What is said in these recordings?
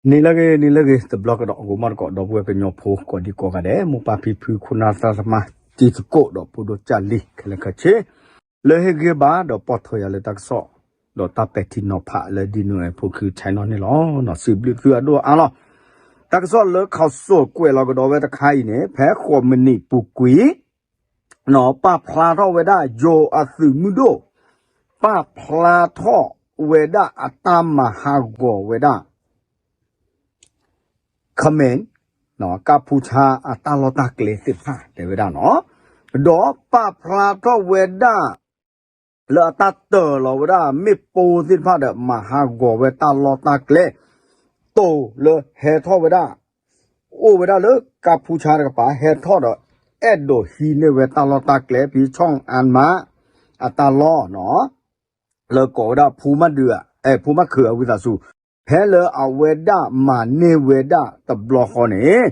နံၤလၢအဂ့ၤ နံၤလၢအဂ့ၤ တဘျီကဒီး ဂီၤမီတကိး ဒီပုၢ်ဝဲၢ်ကညီဖိ ကိးဒံကိးဂၤဒဲး မိၢ်ပၢ်ဖံဖု ခိၣ်နၢ်သရၣ်သမါ တံၤသကိး ဒီးဖိဒိၣ်ကၢ်လံၤ ခဲလၢာ်ခဲဆ့ လၢဟ့ၣ်ဂံၢ်ဘါ ဒီးပိာ်ထွဲယၤလၢတၢ်ကစီၣ် ဒီးတၢ်ပဲာ်ထံနီၤဖးလၢ ဒံနူအဲၣ်ဖိခု channel န့ၣ်လီၤ. စံးဘျုးသုအဒိၣ်အါလီၤ. တၢ်ကစီၣ်လၢ ခီၣ်စိၣ် ကွဲးလီၤကဒီးဝဲတခါအံၤန့ၣ် ဖဲဃိးမံးနံးပူၤကွံာ် ပာ်ဖျါထီၣ်ဝဲဒၣ် ယိၤအသုးမုၢ်ဒိၣ် ပာ်ဖျါထီၣ်ဝဲဒၣ်အတၢ်မၤဟးဂီၤဝဲဒၣ် ခမ့ၢ် ကၢ်ဖူဆါအတၢ်လီၢ်တၢ်ကျဲသ့ၣ်တဖၣ် တဲဝဲဒၣ်နီၤ, ဒီးပာ်ဖျါထီၣ်ဝဲဒၣ် လၢအတၢ်တၢၤလီၤဝဲဒၣ် မ့ၣ်ပိၢ်သ့ၣ်တဖၣ်ဒီး မၤဟးဂီၤဝဲတၢ်လီၢ်တၢ်ကျဲ တိၤလၢဟဲထီၣ်ဝဲဒၣ် အိၣ်ဝဲဒၣ်လၢကၢ်ဖူဆါတကပၤ ဟဲထီၣ်ဒီး အဲၣ်ဒိးဟံးန့ၢ်ဝဲတၢ်လီၢ်တၢ်ကျဲ ဖဲဆီၣ်အါမး အတၢ်လီၢ်နီၤ လၢကိးဝဲဒၣ်ဖူမၣ်ဒုး ဖူမၣ်ခုးအဝံသးစူၤ ဖဲလၢအဝဲဒၣ်မၤန့ၢ်ဝဲဒၣ်တဘျီဃီန့ၣ်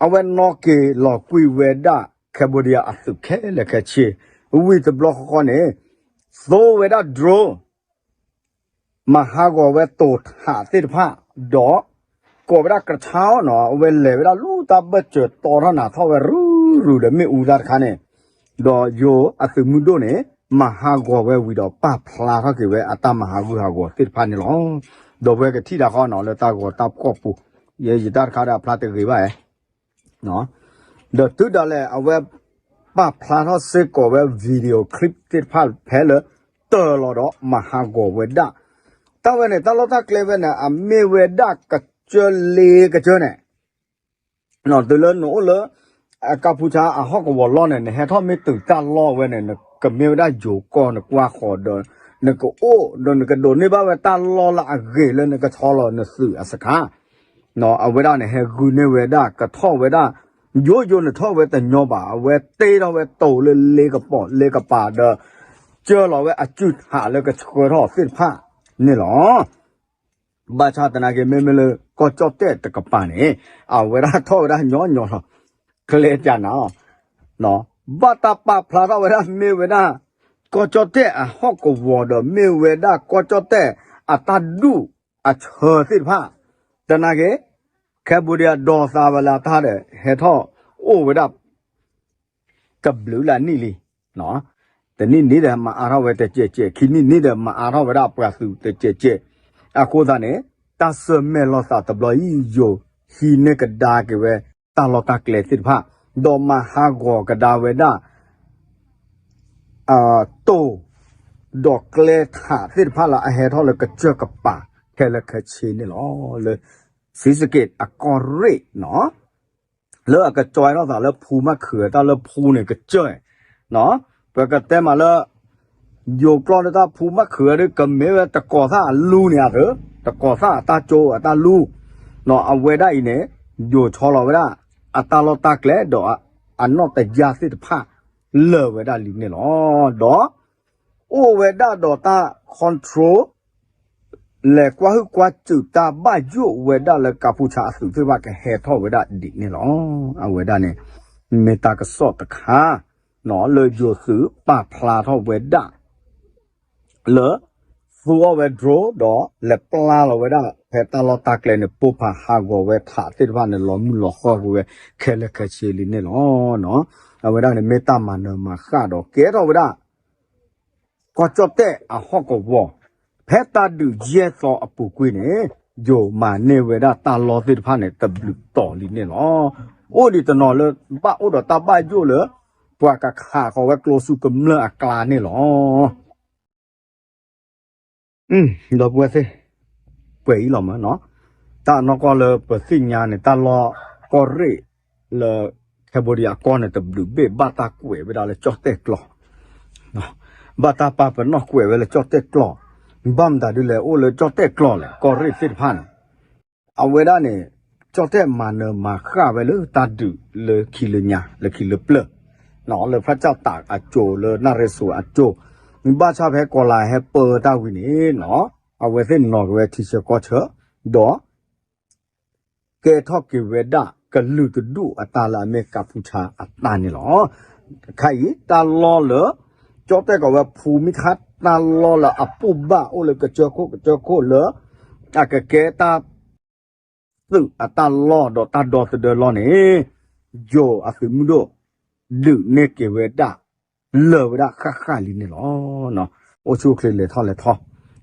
အဝဲနီၣ်က့ၤလီၤကွံာ်ဝဲဒၣ် Cambodia အသုးခဲလၢာ်ခဲဆ့ ဝံၤတဘျီဃီဃီန့ၣ် သိဝဲဒၣ် drone မၤဟးဂီၤဝဲတိၤထးသ့ၣ်တဖၣ် ဒီး ကိးဝဲဒၣ်ကဆါအီၤနီၤ အဝဲလဲၤဝဲဒၣ်လူတၢ်ဘၢၣ်စၢၤတီထီၣ်နၤထီၣ်ဝဲရုၢ်ရုၢ်ဒီးမ့ၣ်အူတၢ်တခါန့ၣ် ဒီးယိၤအသုးမုၢ်ဒိၣ်န့ၣ် မၤဟးဂီၤဝဲဝံၤဒီးပာ်ဖျါထီၣ်က့ၤဝဲအတၢ်မၤဟးဂူာ်ဟးဂီၤသ့ၣ်တဖၣ်န့ၣ်လီၤ. ဒီးပဝဲကထံၣ်တၢ်ဃီနီၤ လၢတၢ်ဂီၤတၢ်ဖှီၣ်ပူၤ ယဲယတၢ်တခါဒီးအဖျါတဂ့ၤဘၣ်ဧါ ဒီးတုၤဒၣ်လဲာ်အဝဲ ပာ်ဖျါထီၣ်စ့ၢ်ကီးဝဲ video clip သ့ၣ်တဖၣ်ဖဲလၢ တၢၤလီၤဒီးမၤဟးဂီၤဝဲဒၣ် တၢ်ဝဲန့ၣ် တၢ်လီၢ်တၢ်ကျဲဝဲန့ၣ် အမ့ၢ်ဝဲဒၣ်ကစၢၢ်လ့ကစၢၢ်န့ၣ် တုၤလၢနအိၣ်လၢ အကၢ်ဖူဆါအဟီၣ်ကဝီၤလီၢ်န့ၣ် နဟဲထီၣ်မ့ၢ်တုၤတၢ်လီၢ်ဝဲန့ၣ် နကမ့ၢ်ဝဲဒၣ်ယိၤကီၢ်နကွၢ်ဃီၤဒီး နကအိၣ်ဒီးနကဒိးန့ၢ်ဘၣ်ဝဲတၢ်လီၢ်လၢအဂ့ၤ လၢနကဆီလီၤနသုးအစခါ အဝဲဒၣ်န့ၣ် ဟဲဂုာ်န့ၢ်ဝဲဒၣ် ကထီၣ်ဝဲဒၣ် ယိယိနထီၣ်ဝဲတညီဘၣ် အဝဲတ့ထီၣ်ဝဲတိၤလၢလ့ကပိာ်လ့ကပၤဒီး ကၢလီၤဝဲအစုၣ်ထးလၢကဆှၢထီၣ်သ့ၣ်တဖၣ်န့ၣ်လီၤ. ဘၣ်ဆၣ်သနာ်က့ မ့မ့ၢ်လၢကီၢ်ကၠီၣ်တဲၣ်တကပၤန့ၣ် အဝဲဒၣ်ထီၣ်ဝဲဒၣ်ညီညီလီၤ. ကျဲကနၤ ဘၣ်တၢ်ပာ်ဖျါထီၣ်ဝဲဒၣ်မ့ၢ်ဝဲဒၣ် ကီၢ်ကၠီၣ်တဲၣ်အဟီၣ်ကဝီၤဒီး မ့ၢ်ဝဲဒၣ်ကီၢ်ကၠီၣ်တဲၣ်အတၢ်ဒူၣ်အဆၢသ့ၣ်တဖၣ် သနာ်က့ Cambodia ဒိးသးဝဲလၢတၢ်ဒီး ဟဲထီၣ်အိၣ်ဝဲဒၣ် တဘျုးလၢအနံၣ်လံ. တနံၣ်နံၤဒီးမၤအါထီၣ်ဝဲတစဲးစဲး ခံနံၣ်နံၤဒီးမၤအါထီၣ်ဝဲဒၣ်ပှၤသုးတစဲးစဲး အဃိသတးန့ၣ် တၢ်ဆၢၣ်မဲာ်လိာ်သးတဘျီအံၤ ယိၤဟံးန့ၢ်ကဒါက့ၤဝဲ တၢ်လီၢ်တၢ်ကျဲသ့ၣ်တဖၣ် ဒီးမၤဟးဂီၤကဒါဝဲဒၣ် တိၤ ဒီးကျဲထးသ့ၣ်တဖၣ်လၢအဟဲထီၣ်လၢကစၢၢ်ကပၤ ခဲလၢာ်ခဲဆ့န့ၣ်လီၤ. လၢ ศรีสะเกษ အကီၢ်ရ့ၣ်နီၤ လၢအကကၠီထီၣ်သးလၢဖူမၤခုးတၢ်လၢဖူန့ၣ်ကစၢၢ် ပကတဲမးလၢ ယိၤကျီၢ်လၢတၢ်ဖူမၤခုးဒီး ကမ့ၢ်ဝဲတကီၤသၣ်အလူန့ၣ်အသိး တကီၤသၣ်အတၢ်ကၠိအတၢ်လူ အဝဲဒၣ်အံၤန့ၣ် ယိၤဆီလီၤဝဲဒၣ် အတၢ်လီၢ်တၢ်ကျဲဒီးအနီၣ်တယၢ်သ့ၣ်တဖၣ် လၢာ်ဝဲဒၣ်လံန့ၣ်လီၤ. ဒီး အိၣ်ဝဲဒၣ်ဒီးတၢ် control လဲၤကွၢ်ဟုၣ်ကွၢ်စူၣ်တၢ်ဘၣ်ယိၣ်ဝဲဒၣ်လၢကၢ်ဖူဆါအသုးသ့ၣ်တဖၣ်ကဟဲထီၣ်ဝဲဒၣ်ဒ်န့ၣ်လီၤ. အဝဲဒၣ်န့ၣ် မ့ၢ်တၢ်ကစီၣ်တခါ လၢယိၤသုးပာ်ဖျါထီၣ်ဝဲဒၣ် လၢ သူအီၣ်ဝဲ drone ဒီးလဲၤပျၢ်လီၤဝဲဒၣ် ဖဲတၢ်လီၢ်တၢ်ကျဲန့ၣ် ပိၢ်ဖးဟးဂီၤဝဲထးသ့ၣ်တဖၣ်န့ၣ် လီၤမုၢ်လီၤဃီၢ်ကွံာ်ဝဲ ခဲလၢာ်ခဲဆ့လံန့ၣ်လီၤ. အဝဲဒၣ်န့ၣ်မ့ၢ်တၢ်မၤနၢၤမၤဃၣ်ဒီးကဲထီၣ်ဝဲဒၣ် ကီၢ်ကၠီၣ်တဲၣ်အဟီၣ်ကဝီၤ ဖဲတၢ်ဒုးယဲၢ်သီအပူၤကွံာ်န့ၣ် ယိၤမၤန့ၢ်ဝဲဒၣ်တၢ်လီၢ်သ့ၣ်တဖၣ်န့ၣ် တဘျုးတီၤလံန့ၣ်လီၤ. အိၣ်ဒံးတနီၤလၢ ဘၣ်အိၣ်ဒီးတၢ်ဘၣ်ယိၣ်လၢ ပှၤကခးဃီၤဝဲကျိဆူကမျၢၢ်အကျါန့ၣ်လီၤ. ဒီပုၢ်ဝဲၢ်သ့ၣ် ပှဲၤအံၤလီၤမးနီၤ, တၢ်အနီၢ်ကီၢ်လၢပသ့ၣ်ညါန့ၣ် တၢ်လီၢ်ကီၢ်ရ့ၣ်လၢ Cambodia အကီၢ်န့ၣ် တဘျုးဘ့ၣ် ဘၣ်တၢ်ကွဲးဝဲဒၣ်လၢကၠီၣ်တဲၣ်ကျီၢ်, ဘၣ်တၢ်ပာ်ပနီၣ်ကွဲးဝဲလၢကၠီၣ်တဲၣ်ကျီၢ်, ဘၣ်မတၤဒ်လဲၣ် အိၣ်လၢကၠီၣ်တဲၣ်ကျီၢ်လဲၣ် ကီၢ်ရ့ၣ်သ့ၣ်တဖၣ်န့ၣ် အဝဲဒၣ်န့ၣ် ကၠီၣ်တဲၣ်မၤနၢၤမၤဃၣ်ဝဲလၢတၢ်ဒုးလၢခံလၢညါ လၢခံလၢပျၢၢ်, လၢဖၣ်ကၠၣ်တးအကၠိ လၢနၣ်ရ့စိၤအကၠိ, ဘၣ်ဆၣ်ဖဲကီၤလၤဟဲပၢတၢ်ဝံၤန့ၣ်နီၤ, အဝဲသ့ၣ်နီၤက့ၤဝဲထံဆၢကီၢ်ဆၢ, ဒီး ကဲထီၣ်က့ၤဝဲဒၣ် ကလုာ်တဒူၣ်အတၢ်လၢအမ့ၢ်ကၢ်ဖူဆါအတၢ်န့ၣ်လီၤ. ခဲအံၤ တၢ်လီၢ်လၢ ကၠီၣ်တဲၣ်ကီးဝဲဖူမ့ၢ်ခါ တၢ်လီၢ်လၢအပိၢ်ဘၣ်အိၣ်လၢကစၢၢ်ခိၣ်ကစၢၢ်ခိၣ်လၢ အကကဲတၢ် သုးအတၢ်လီၢ်ဒီးတၢ်ဒီသဒၢလီၢ်န့ၣ် ယိၤအသုးမုၢ်ဒိၣ် ဒုးနဲၣ်က့ၤဝဲဒၣ် လၢာ်ဝဲဒၣ်ဃၣ်ဃၣ်လံန့ၣ်လီၤ. အိၣ်ဆူၣ်အိၣ်ချ့လဲၤထီၣ်လဲၤထီ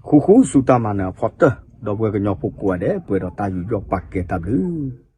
ဃူဃူဆူတၢ်မၤနၢၤအဖီတၢၢ် ဒီပုၢ်ဝဲၢ်ကညီဖိကိးဂၤဒဲး ပှဲၤဒီးတၢ်ယူးယီၣ်ပာ်ကဲတၢ်ဘျုး